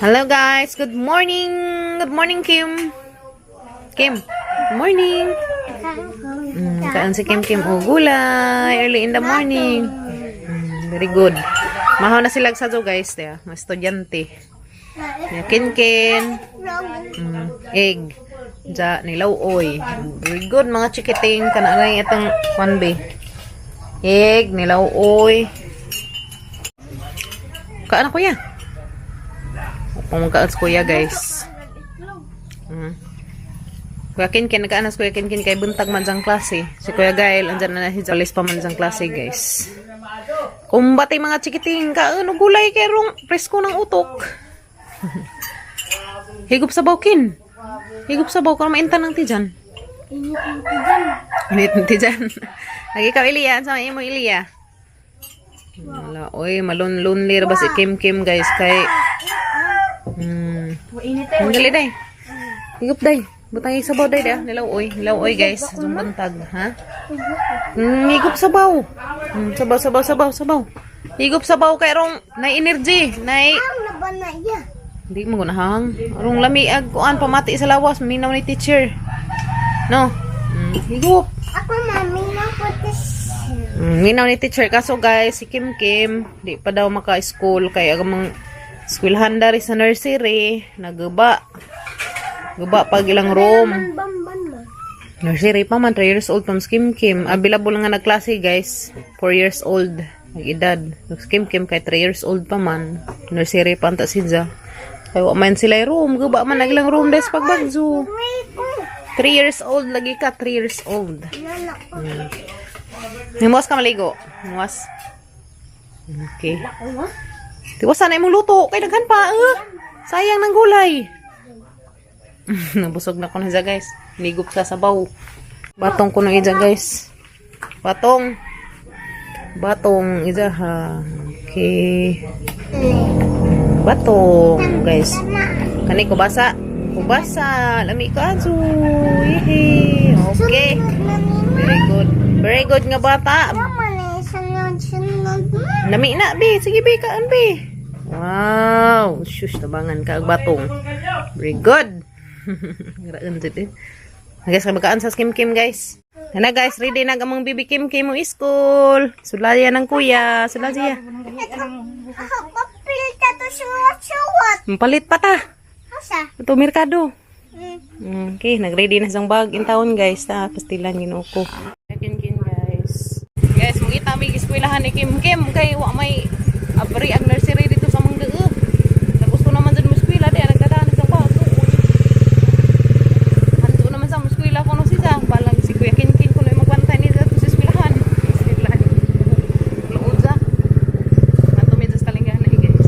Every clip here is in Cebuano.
Hello guys, good morning. Good morning, Kim. Kim, good morning. Kaan si Kim Kim og gulay early in the morning. Very good. Mahaw na sila sa guys, diya, mga estudyante. Ya, Kin Kin. Egg. Ja, nilaw-oy. Very good mga chikiting kana na itong 1B. Egg, nilaw-oy. Kaan na, kuya? Upang magkaan sa kuya, guys. Kuya Kinkin, nagkaan na si Kuya Kinkin kay buntag man sang klase. Si Kuya Gael, andyan na si Jalis pa man sang klase, guys. Kumbati mga chikiting, kaan og gulay kay rong presko ng utok. Higop sabaw, Kin. Higop sabaw, kung maintan ng tiyan. Init ng tiyan. Lagi ka, Ilya. Sa imo, Ilya. Wala. Oy, malon-lonely ra ba si Kim Kim, guys, kay Ang dali day. Higop day. Butang yung sabaw day da. Nilaw oy. Nilaw oy, guys. Zong bantag, ha? Higop sabaw. Sabaw, sabaw, sabaw, sabaw. Higop sabaw kay rong na energy, na Hindi mo gunahang. Arong lami ag kuan pamati sa lawas, minaw ni teacher. No. Higop. Ako, mami, na putis. Minaw ni teacher kaso guys, si Kim Kim di pa daw maka-school kay agamang eskwelahan dari sa nursery, naguba. Guba pag ilang room. Bamban mo. Nursery pa man, 3 years old pa si Kim Kim. Available nga nagklase guys, 4 years old nag-edad. Si Kim Kim kay 3 years old pa man. Nursery pa anta siya. Kay wa man sila room, guba man nag ilang room des pagbagzo. 3 years old lagi ka, 3 years old. Nimuwas ka maligo. Nimuwas. Okay. Tiwasan na imong luto kay daghan pa eh. Sayang ng gulay. Nabusog na ko na siya, guys. Nigop sa sabaw. Batong ko na ija, guys. Batong. Batong ija ha. Okay. Batong, guys. Kani ko basa. Kubasa. Lami ka azu. Yehey. Okay. Very good. Very good nga bata. Sunod-sunod mo. Lami na, bi. Sige, bi. Kaan, bi. Wow. Shush, tabangan ka ang batong. Very good. Graan dito eh. Guys, magaan sa Kim Kim, guys. Ana guys, ready na among bibi Kim Kim mo school. Sulaya ng kuya. Sulaya. Papil ka to suwat-suwat. Palit pa ta. Asa? Ito merkado. Mm. Okay, nag-ready na siyang bag in town, guys. Ta, pastilan ginoo ko. Kim Kim, guys. Guys, mangita may eskwelahan ni Kim Kim kay wa may abri ang nursery dito sa Mangdee. Na gusto naman dyan mo eskwela di nagdadaan sa bag. Hanto naman sa eskwela ko no siya. Balang si Kuya Kin Kin kuno magbantay ni sa eskwelahan. Eskwelahan. Luod sa. Hanto mi sa kalinggahan na, guys.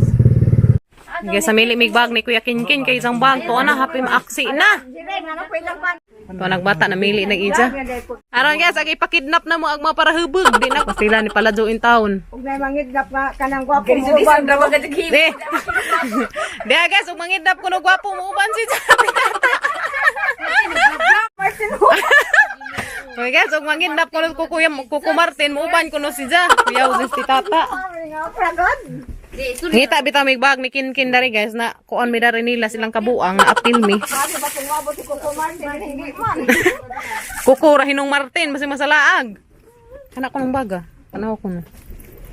Guys, sa mili mig bag ni Kuya Kin Kin kay isang bag to na happy maaksi na. To nagbata na mili nag ija. Aron guys, agi pakidnap na mo ang mga parahubog. Di na pastila ni Palazzo in town. Ug nay mangidnap nga kanang gwapo mo uban. Di. Di guys, ug mangidnap kuno gwapo mo uban si Martin. Okay guys, ug mangidnap kuno ko kuya Kuko Martin mo uban kuno si Ja. Kuya si tata. Pragod. Ngita bitaw mig bag ni Kin Kin dari guys na kuan mi dari nila silang kabuang na apil mi. Sabi ba kung mabot si Coco Martin hindi man. Kuko ra hinong Martin basi masalaag. Kana ko ng baga. Kana ko na.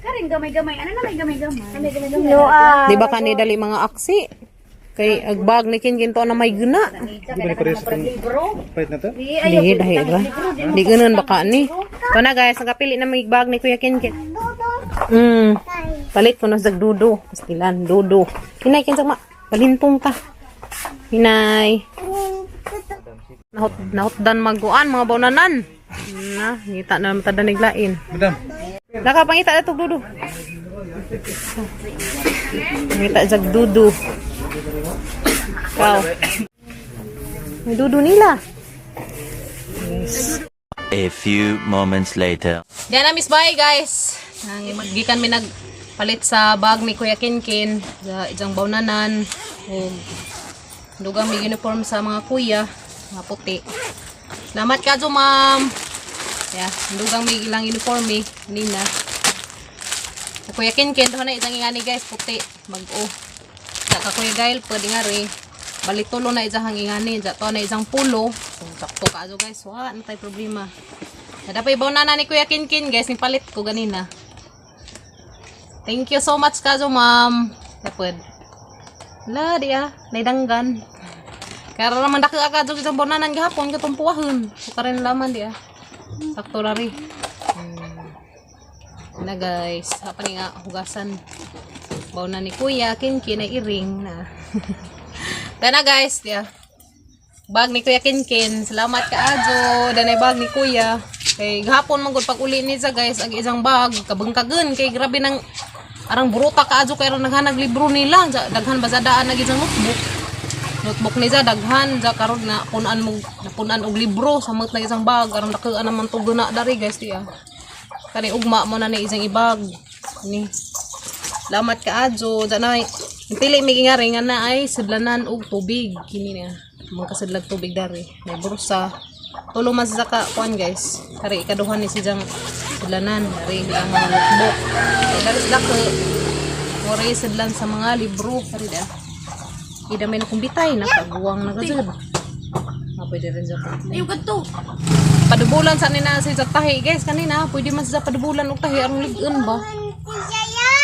Karing gamay-gamay. Ano na may gamay-gamay? No ah. Di ba kani dali mga aksi? Kay ag bag ni Kin Kin to na may guna. Di ba ni parehas itong fight na to? Di, dahi ra. Di ganun baka ni. Ito na guys, nakapili na may bag ni Kuya Kin Kin. Palit ko na sa dudo. Pastilan, dudo. Hinay, kinsa ma. Palintong ta. Hinay. Nahot, nahotdan maguan, mga baunanan. Na, ngita na naman tada niglain. Madam. Nakapangita na itong dudo. Ngita jag dudo. Wow. May dudo nila. Yes. A few moments later. Diyan na, Miss Bay, guys. Nang gikan mi nagpalit sa bag ni Kuya Kinkin sa isang baunanan ug dugang may uniform sa mga kuya, mga puti. Salamat ka, ma'am. Yeah, dugang may ilang uniform eh, kanina. Sa Kuya Kinkin, doon na isang ingani guys, puti, bag-o. Ka Kuya Gail pwede nga rin. Balik tulo na isang ingani. Ja to na isang pulo. So, sakto ka guys. Wa na tayo problema. Kada pa ibaw na na ni Kuya Kinkin guys. Ni palit ko ganina. Thank you so much kazo ma'am. Kapod. La di ah, naidanggan. Kaya naman dako ka isang bonanan gahapon katong puwahon. So karon laman di ah. Sakto ra ri. Na guys, hapa ni nga hugasan. Baw na ni Kuya Kinkin ay iring na. Tana guys, di ah. Bag ni Kuya Kinkin. Salamat ka Ajo. Danay bag ni Kuya. Kay gahapon man gud pag uli ni sa guys ang isang bag kabangkagon kay grabe nang arang buruta ka Ajo kay arang naghanag libro nila. Daghan ba sa daan nag isang notebook. Notebook ni sa daghan ja karon na punan mo napunan og libro sa mga isang bag arang dakuan naman to guna dari guys di ah. Kani ugma mo na ni isang ibag. Ni. Salamat ka Ajo. Danay. Pili mi ngari nga na ay sidlanan og tubig kini niya. Mga kasidlag tubig dari. May bursa. Tulo man sa ka kuan guys. Kari ikaduha ni siyang sidlanan. Dari ang mga notebook. Kay dari sila ko More sidlan sa mga libro kari da. Ida may nakumbitay nakaguwang na gajud. Ah, pwede rin siya. Ayaw kadto. Padubulan sa nina sa tahi guys kanina pwede man sa padubulan og tahi arong lig-on ba.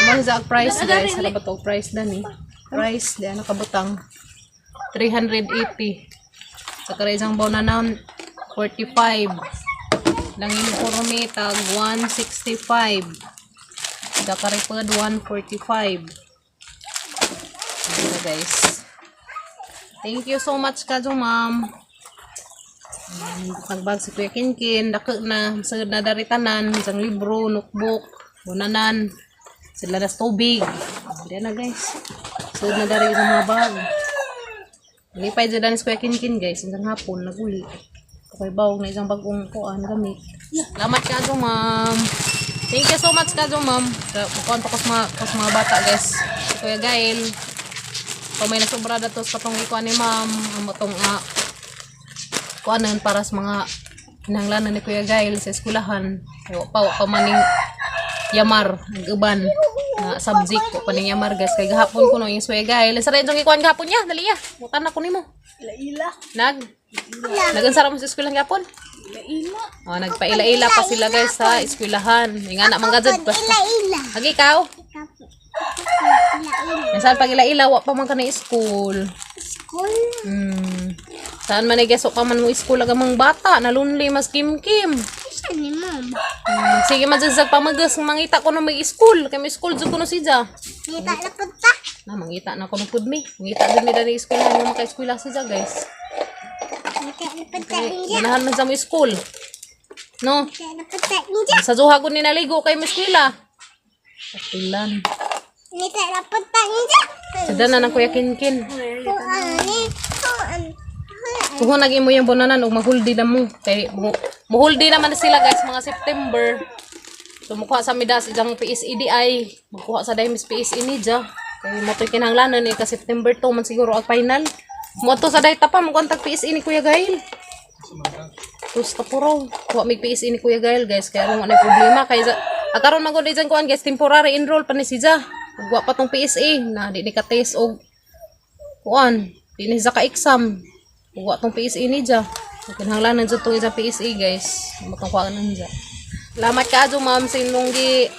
Sama sa ag price guys, hala ba to price dani? Price di ano kabutang 380. Sa kare isang bonanan 45. Lang uniforme tag 165. Sa kare pod 145. Ayan guys. Thank you so much kajo ma'am. Nagbag si Kuya Kinkin, dako na, sugod na dari tanan, isang libro, notebook, bunanan, sila na sa tubig. Hindi na guys. Sugod na dari isang mga bag. Lipay dyan na si Kuya Kinkin guys, isang hapon, naguli. Okay, bawag na isang bagong kuan gamit. Salamat ka ma'am. Thank you so much ka ma'am. Kuan pa ko sa mga bata guys. Si Kuya Gail. Kung may nasobra na to sa katong ikuan ni ma'am, ang matong kuanan para sa mga kinahanglanan ni Kuya Gail sa eskwelahan. Kaya wa pa maning yamar, ang uban na subject wa pa ning yamar guys. Kay gahapon ko no yung Kuya Gail. Sa rin ikuan gahapon niya, dali ya. Mutan na ko nimo. Ila-ila. Nag Nagansara mo sa eskwelahan gahapon? Ila-ila. Oh, nagpaila-ila pa sila guys sa eskwelahan. Nga na mga gazet basta. Ila-ila. Agi ikaw. Saan pag ila-ila wa pa man ka na school. School. Saan man ay geso pa man mo school aga mga bata na lonely mas kim-kim. Isa ni mama. Sige man dyan sa pamagas mangita ko na may school kay may school jud ko no siya. Ngita na punta. Na mangita na ko no pud mi. Mangita jud mi dani school nga maka-eskwela siya guys. Ngita na punta Kay niya. ganahan man sa mo school. No. Ngita na punta niya. Sa duha ko ni naligo kay mo eskwela. Katilan. Ngita na punta niya. Sada na ng Kuya Kinkin. Kuan ni. Kuan. Kung nag imo yung bonanan og mahuldi na mo kay muhuldi naman na sila guys mga September. So mukuha sa midas isang PSEDI, magkuha sa dahil Miss PSE ni ja. Kay mo to'y kinahanglanon eh ka September 2 man siguro ang final. Mo to sa dahil tapa mo tag PSE ni Kuya Gail. Tus ka puro. Kuha mig PSE ni Kuya Gail guys kay aron wala problema kay sa akaron man gud diyan kuan guys temporary enroll pa ni si ja. Ug wa pa tong PSE na di ni ka test og kuan, di ni siya ka-exam. Wa tong PSE ni ja. Kinahanglan na jud tong isang PSE guys. Matong kuan na ja. Salamat ka adyo ma'am sa inyong gi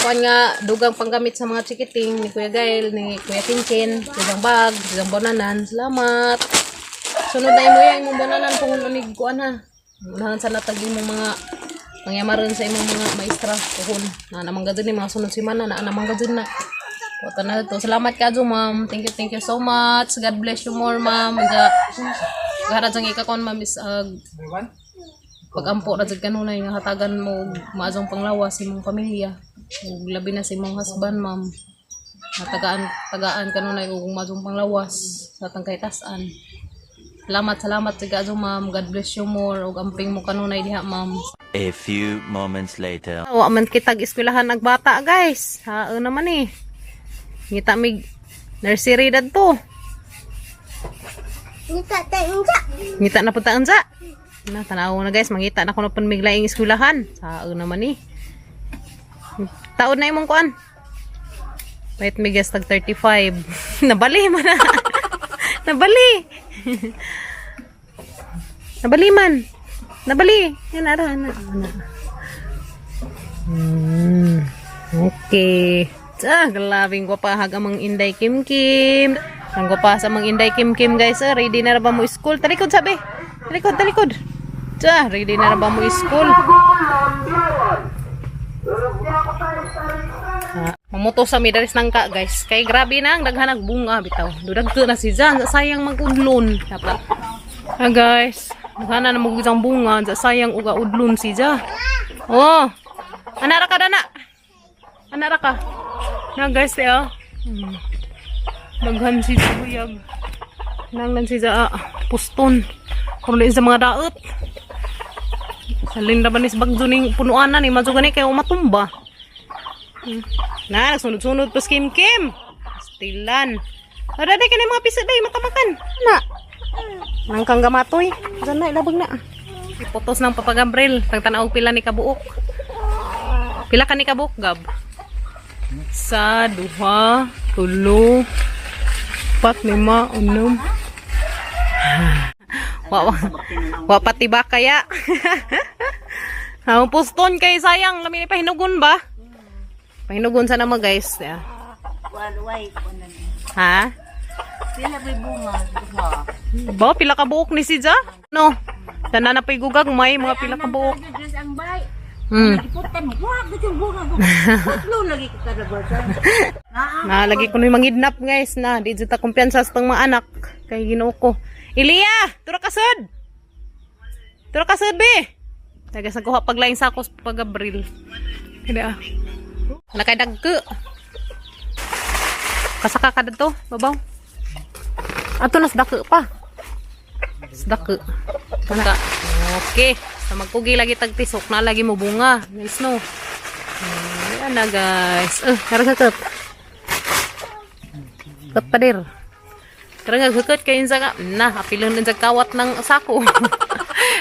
kuan nga dugang panggamit sa mga chikiting ni Kuya Gail, ni Kuya Tinkin, isang bag, isang bonanan. Salamat. Sunod na imo ya imong bonanan kung unig kuan ha. Unahan sa natag imong mga pangyamaran sa imong mga maestra puhon. Na namang gadun ni mga sunod semana na namang gadun na. Wata na to. Salamat ka ma'am. Thank you so much. God bless you more, ma'am. Nga gara jang ikakon ma'am is pagampo ra jud kanunay nga hatagan mo og maadjong panglawas sa imong pamilya. Ug labi na sa imong husband, ma'am. Nga tagaan tagaan kanunay og maadjong panglawas sa atang kahitasan. Salamat, salamat sa kaadyo, ma'am. God bless you more. Ug amping mo kanunay diha, ma'am. A few moments later. Wa man kitag eskwelahan ag bata, guys. Haon naman eh. Ngita mig nursery dadto. Ngita ta niya. Ngita na punta unsa. Na tanaw na guys, mangita na kuno pun mig laing eskwelahan. Saon naman eh. Taon na imong kuan. Wait, may guess tag 35. Nabali man na. Nabali. Nabali man. Nabali. Yan, ara, ana. Ana. Okay. Ah, grabing gwapahag amang Inday Kim Kim. Ang gwapa sa amang Inday Kim Kim, guys. Ah, ready na ra ba mo school? Talikod sabi. Talikod, talikod. Ah, ready na ra ba mo school? Ah, mamuto sa midaris ng ka, guys. Kay grabe na ang daghan ang bunga bitaw. Dudag na si Jan, sayang magudlon. Dapat. Ah, guys, daghan na mo isang bunga, sayang uga udlon si Ja. Oh. Anara ka dana. Anara ka. Na guys, eh, oh. Daghan si Ja buyag. Nang lang si Ja ah, puston. Kuno sa mga daot. Salin ra ba ni sa bagyo ning punuan na ni madyo gani kay matumba. Na, nagsunod-sunod pa si Kim Kim. Stilan. Ada day kani mga pisa day makamakan. Na. Nang kang gamatoy. Diyan na ilabag na. Ipotos ng Papa Gabriel. Tagtanaw pila ni kabuok. Pila ka ni kabuok, Gab? Sa, duha, tulo, pat, lima, unom. Wa, wa, wa pati ba kaya? Ang puston kay sayang, lami ni pahinugon ba? Pahinugon sa naman, guys. Yeah. Walway ko na. Ha? Pila may bunga. Duha. Ba, pila ka buok ni si Ja? No. Tanan na pa'y gugag, may mga pila ka buok. Diyos ang bay. Iputan mo. Wag yung bunga. Tatlo lagi ka kada. Na, lagi ko na mangidnap, guys, na. Di dyan ta kumpiyansa sa tong mga anak. Kay Ginoo ko. Ilya! Tura ka sud! Tura ka sud, be! Tagas nagkuha paglaing sakos pag Abril. Kada ah. Nakadagko. Kasaka ka dito, babaw. Ato nas dako pa. Dako. Kana. Okay. Sa magkugi lagi tagtisok na lagi mo bunga. Guys, no. Ayan na, guys. Eh, tara sa kat. Kat pader. Tara nga hukot kay insa ka. Na, apilon na sa kawat ng sako.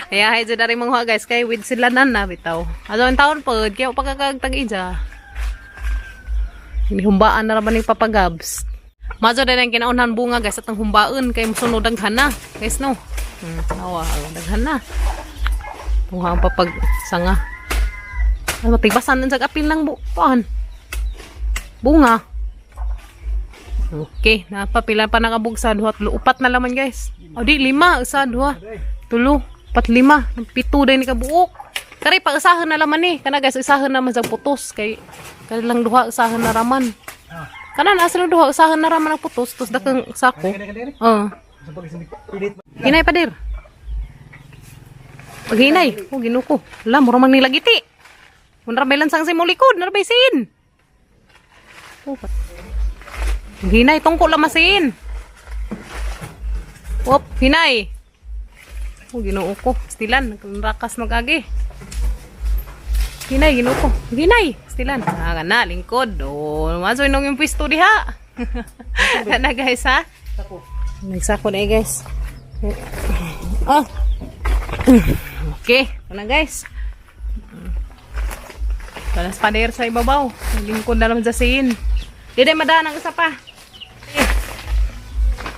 Kaya hay jud ari mga guys kay with sila nan na bitaw. Ato ang taon pod kay pagkakag tag-ija. Hinumbaan na ra ba ni Papa Gabs. Mazo din ang kinaunhan bunga, guys, at ang humbaon kay musunod daghan na. Guys, no. Awa, daghan na. Tunga ang papag sanga. Ay, matigbasan nun sa apil ng buwan. Bunga. Okay, napapila pa nakabugsa duha tulo upat na laman, guys. O di lima, isa duha, tulo, upat lima, pito day ni kabuok. Kari pag usahan na laman ni. Kana guys, usahan naman sa putos kay kani lang duha usahan na raman. Kana na sa duha usahan na raman ang putos tos dakang sako. Oh. Hinay pa dir. Paghinay, oh ginuko. Ala, mura man nilagiti. Mun ra may lansang sa imong likod, narabay sin. Oh, hinay, tungko lamasin. Wop, hinay. Oh, ginoo ko. Stilan, rakas magagi. Hinay, ginoo ko. Hinay, stilan. Ah, na, lingkod. Oh, masoy nung yung pwesto diha. Na guys, ha? Nagsako na eh, guys. Oh. Okay, ito na guys. Balas pader sa ibabaw. Lingkod na lang sa sin. Dede, madaan ang isa pa.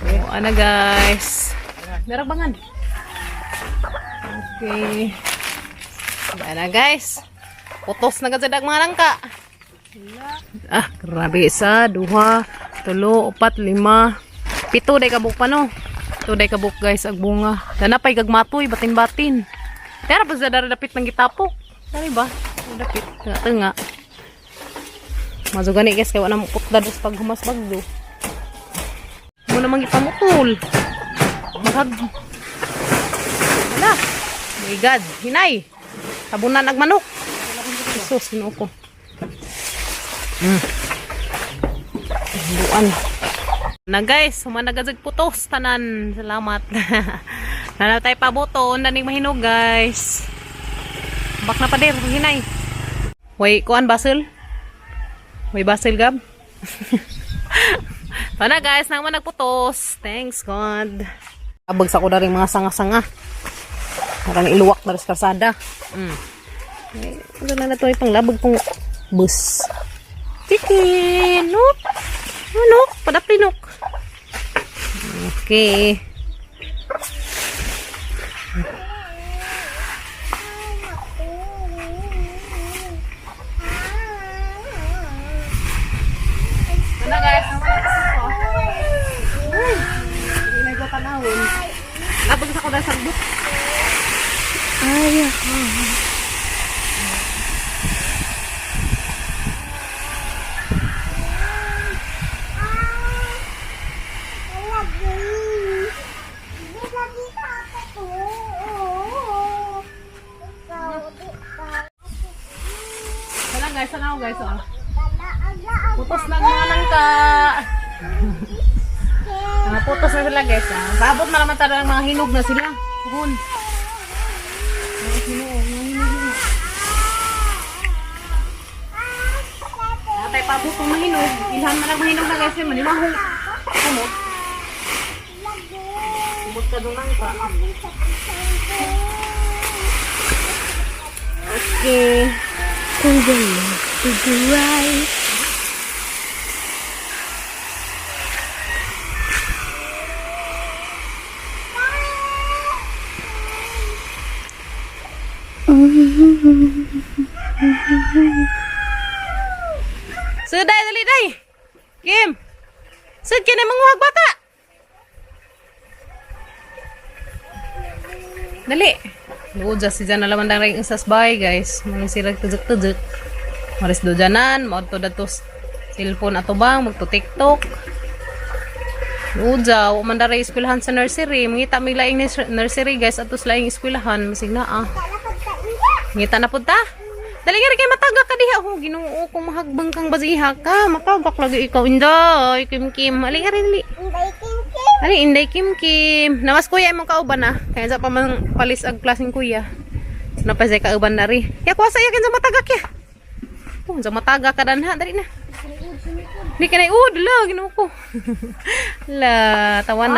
Okay. Oh, ana guys. Narabangan. Okay. Ana guys. Putos na gazad ang mga langka. Ah, grabe. Isa, duha, tulo, upat, lima. Pito day kabuk pa no. Pito day kabuk guys, ag bunga. Dana pa'y gagmatoy, batin-batin. Tara pa sa dapit ng gitapok. Dali ba? Dapit. Tunga. Mazo gani guys, kay wala mo putla dos pag humas bagdo. Mo namang ipamutol. Maghag. Wala. My God, hinay. Tabunan ag manok. Jesus, Ginoo ko. Buan. Na guys, humanagazag putos tanan. Salamat. Nanaw tayo pabuto, naning mahinog guys. Bak na pader, hinay. Way, kuan basil? Way basil gab? Pana guys, nang nagputos. Thanks God. Abagsak ko na rin mga sanga-sanga. Parang iluwak na rin sa kalsada. Eh, ano na ito, panglabag kong bus. Chicken! Oop! Ano? Padaplinok. Okay. Ano, guys? Hindi na tanawin. Labag sa ko na sagbot. Ay, Lagi. Lagi ka pa to. Ikaw, ikaw. Sana, guys, sana ako, guys. Oh. Ala, ala, Putos na mga nangka. Mga putos na sila, guys. Ah. Paabot na naman tayo ng mga hinog na sila. Puhon. Mga hinog, mga hinog na. Natay paabot ng mga hinog. Ilhan na lang mga hinog na, guys. Manimahong. Kumot. Kumot ka doon nangka. Okay. To the left, to the right. Suday, dali, day. Kim. Sud, kini manguhag bata. Dali. Luod si Jan alaman dang ring usas bay, guys. Mga sila tujok-tujok. Maris do janan, maadto datos cellphone ato bang magto TikTok. Luod ja, wa man daray eskwelahan sa nursery. Mangita may laing nursery, guys, atos laing eskwelahan masig naa. Ngita na pud ta. Dali nga rin kay matagak ka diha. Oh, Ginoo kung mahagbang kang basiha ka, matagak lagi ikaw, Inday. Kim Kim. Ali nga rin dali. Inday, Kim, Kim. Ali Inday Kim Kim. Namas kuya imong kauban na. Kaya sa pa man palis ag klaseng kuya. So, na pa siya kauban na ri. Ya kuha sa iya kinsa matagak ya. Oh, sa matagak ka danha dali na. Di ka na ud la, Ginoo ko. La, tawa na.